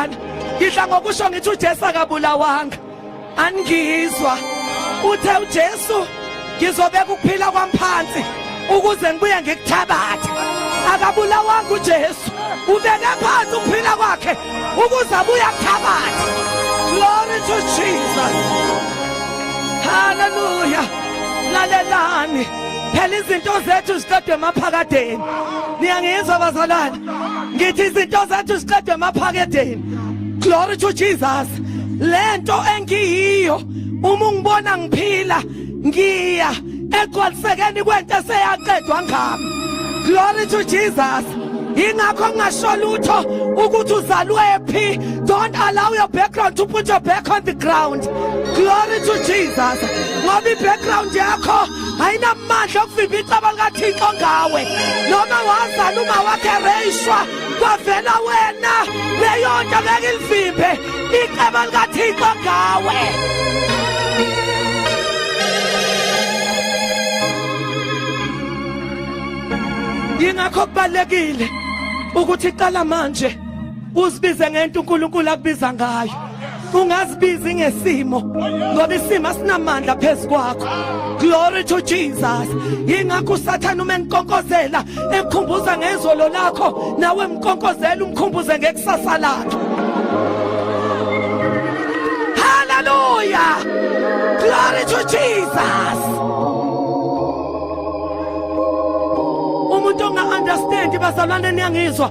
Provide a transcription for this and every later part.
Ngidla ngokusho ngithi uJesu akabulawanga. Angizwa. Uthe uJesu ngizobeka ukuphila kwami phansi ukuze ngibuye ngikuthabathe. Akabulawanga uJesu. Ubeke phansi ukuphila kwakhe ukuze abuye akuthabathe. Glory to Jesus. Hallelujah. Lalelani. Phela izinto zethu ziqedwe emaphakadeni. Niyangizwa bazalwane? Ngithi izinto zethu ziqedwe emaphakadeni. Glory to Jesus. Lento engiyiyo uma ungibona ngiphila ngiya egcwalisekeni kwento eseyaqedwa ngami. Glory to Jesus. Ingakho ngingasho lutho ukuthi uzalwe phi. Don't allow your background to put your back on the ground. Glory to Jesus. Ngoba i-background yakho ayinamandla okuvimba icaba likaThixo ngawe. Noma wazala uma wakhe ereyishwa kwavela wena leyo nto ngeke ilivimbe icebo likaThixo ngawe. Yingakho kubalekile ukuthi qala manje uzibize ngento uNkulunkulu akubiza ngayo. Ungazibizi ngesimo ngoba isimo asinamandla phezu kwakho. Glory to Jesus. Yingakho uSathane uma enkonkozela ekhumbuza ngezolo lakho nawe mkonkozela umkhumbuze ngekusasa lakhe. Hallelujah. Glory to Jesus. Umuntu onga-understand bazalwane niyangizwa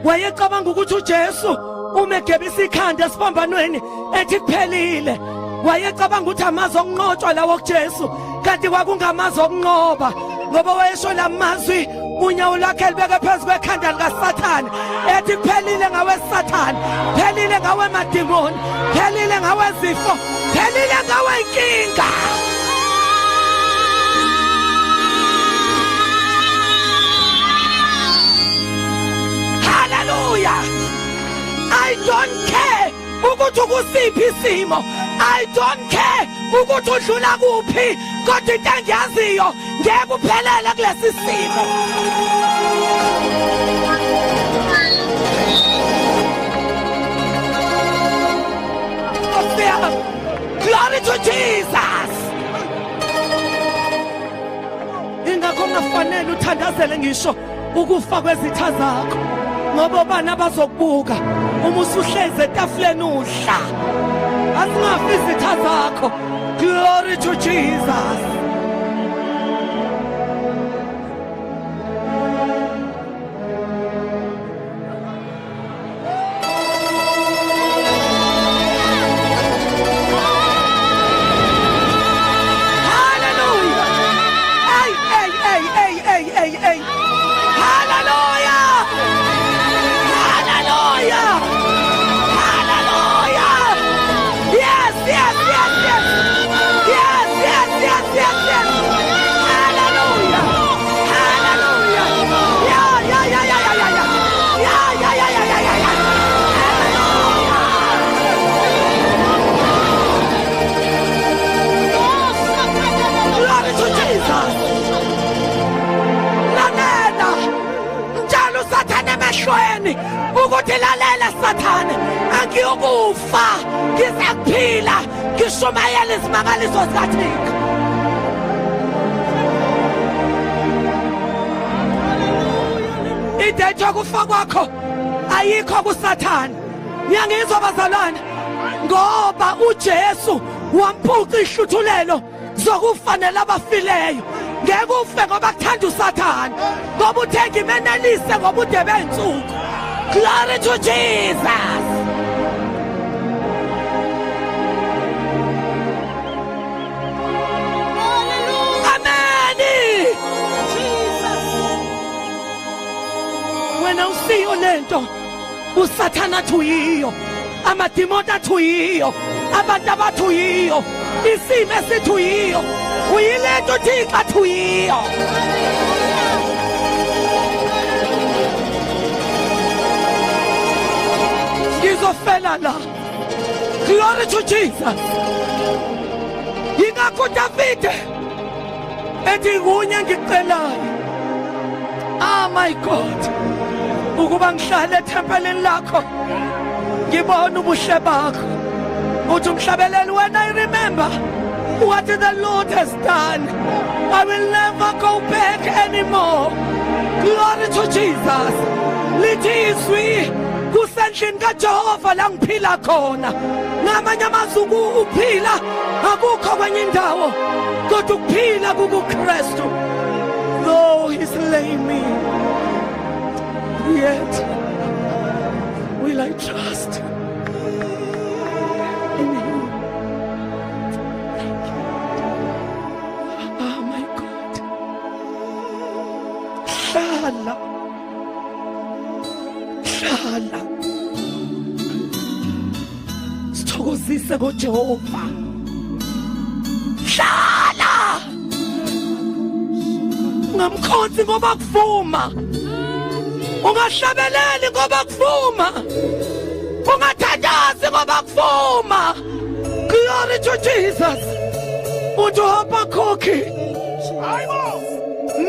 wayecabanga ukuthi uJesu uma egebisa ikhanda esiphambanweni ethi kuphelile wayecabanga ukuthi amazwi okunqotshwa lawo kuJesu kanti kwakungamazwi okunqoba ngoba wayesho lamazwi unyawo lwakhe libeke phezu kwekhanda likaSathane ethi kuphelile ngawe Sathane, phelile ngawe madimoni, phelile ngawe zifo, phelile ngawe inkinga. Hallelujah. I don't care ukuthi ukusiphi isimo. I don't care ukuthi udlula kuphi kodwa into engiyaziyo ngeke uphelele kulesi simo. Glory to Jesus. Ingakho ungafanele uthandazele ngisho ukufa kwezitha zakho ngoba obani abazokubuka uma usuhlezi etafuleni udla. Asingafi izitha zakho. Glory to Jesus. Hallelujah. Hey, hey, hey, hey, hey, hey, hey. Hallelujah. Hallelujah. Hallelujah. Yes, yes, yes, yes. Yes, yes, yes, yes, yes. Hallelujah. Hallelujah. Yeah, yeah, yeah, yeah, yeah, yeah, yeah. Yeah, yeah, yeah, yeah, yeah, yeah, yeah. Glory to Jesus. Lalela. Mtshela uSathane emehlweni ukuthi lalela Sathane, angiyukufa, ngisakuphila, ngishumayela izimangaliso zikaThixo. Idate yokufa kwakho ayikho kuSathane. Niyangizwa bazalwane? Ngoba uJesu wamphuca ihluthulelo zokufanele abafileyo. Ngeke ufe ngoba kuthanda uSathane. Ngoba uthe ngimenelise ngobude bensuku. Glory to Jesus. Amen. Jesus. Wena usiyo lento uSathana athi uyiyo, amadimoni athi uyiyo, abantu abathi uyiyo, isimo esithi uyiyo, uyilento uThixo athi uyiyo. Ngizofela la. Glory to Jesus. Yingakho Davide ethi kunye ngikucelayo. Ah my God. Ukuba ngihlale ethempelini lakho. Ngibona ubuhle bakho. Uthi umhlabeleli, when I remember what the Lord has done, I will never go back anymore. Glory to Jesus. Lithi izwi, kusendlini kaJehova la ngiphila khona. Ngamanye amazwi, ukuphila akukho kwenye indawo, kodwa ukuphila kukuKristu. Though he slay me, yet will I trust in him. Thank you. Oh my God. Hlala, hlala, sithokozise ngoJehova. Hlala, ungamkhonzi ngoba kuvuma, ungahlabeleli ngoba kuvuma, ungathandazi ngoba kuvuma. Glory to Jesus. Uthi uHabakhukhi,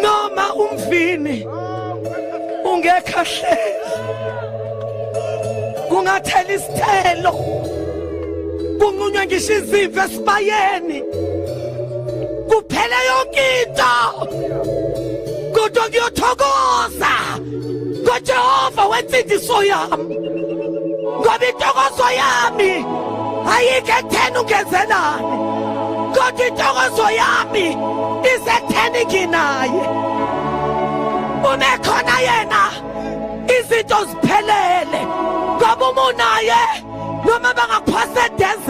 noma umvini ungekhahleli, kungathela isithelo, kunqunywe ngisho izimvu esibayeni, kuphele yonke into, kodwa ngiyothokoza ngoJehova wensindiso yami, ngoba intokozo yami ayikho ekutheni ungenzelani, kodwa intokozo yami isekutheni nginaye. Uma ekhona yena, izinto ziphelele, ngoba uma unaye, noma bangakuphasa edeze.